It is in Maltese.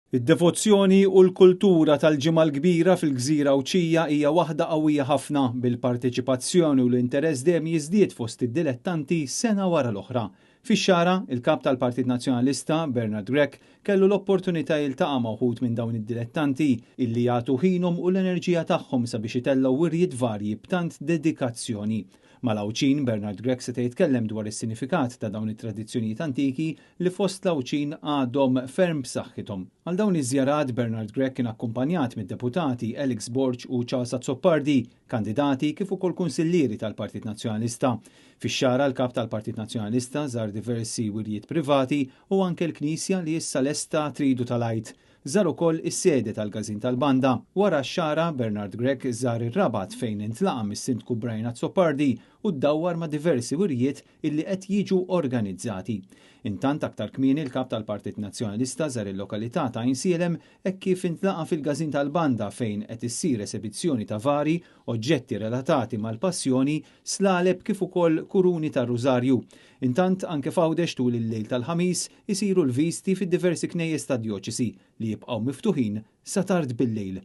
Id-devozzjoni u l-kultura tal-Ġimgħa l-Kbira fil-gżira Għawdxija hija waħda qawwija ħafna, bil-parteċipazzjoni u l-interess dejjem jiżdied fost id-dilettanti sena wara l-oħra. Fix-Xagħra, il-Kap tal-Partit Nazzjonalista, Bernard Grech, kellu l-opportunità jiltaqa' ma' wħud minn dawn id-dilettanti illi jagħtu ħinhom u l-enerġija tagħhom sabiex itellgħu wirjiet varji b'tant dedikazzjoni. Mal-Għawdxin, Bernard Grech seta' jitkellem dwar is-sinifikat ta' dawn it-tradizzjonijiet antiki li fost l-Għawdxin għadhom ferm b'saħħithom. Għal dawn iż-żjarat, Bernard Grech kien akkumpanjat mid-Deputati Alex Borg u Charles Azzopardi, kandidati kif ukoll kunsillieri tal-Partit Nazzjonalista. Fix-Xagħra l-Kap tal-Partit Nazzjonalista żar diversi wirjiet privati u anke l-knisja li issa lesta tridu tal-Għid. Żar ukoll is-sede tal-Każin tal-Banda. Wara x-Xagħra, Bernard Grech żar ir-Rabat fejn intlaqa' mis-Sindku Brian Azzopardi u ddawwar ma' diversi wirjiet illi qed jiġu organizzati. Intant aktar kmieni l-Kap tal-Partit Nazzjonalista żar il-lokalità ta' Għajnsielem hekk kif intlaqa' fil-Każin tal-Banda fejn qed issir esebizzjoni ta' vari, oġġetti relatati mal-Passjoni, slaleb kif ukoll kuruni tar-Rużarju. Intant anke f'Għawdex tul il-lejl tal-Ħamis isiru l-viżti fid-diversi knejjes tad-djoċesi li jibqgħu miftuħin sa tard bil-lejl.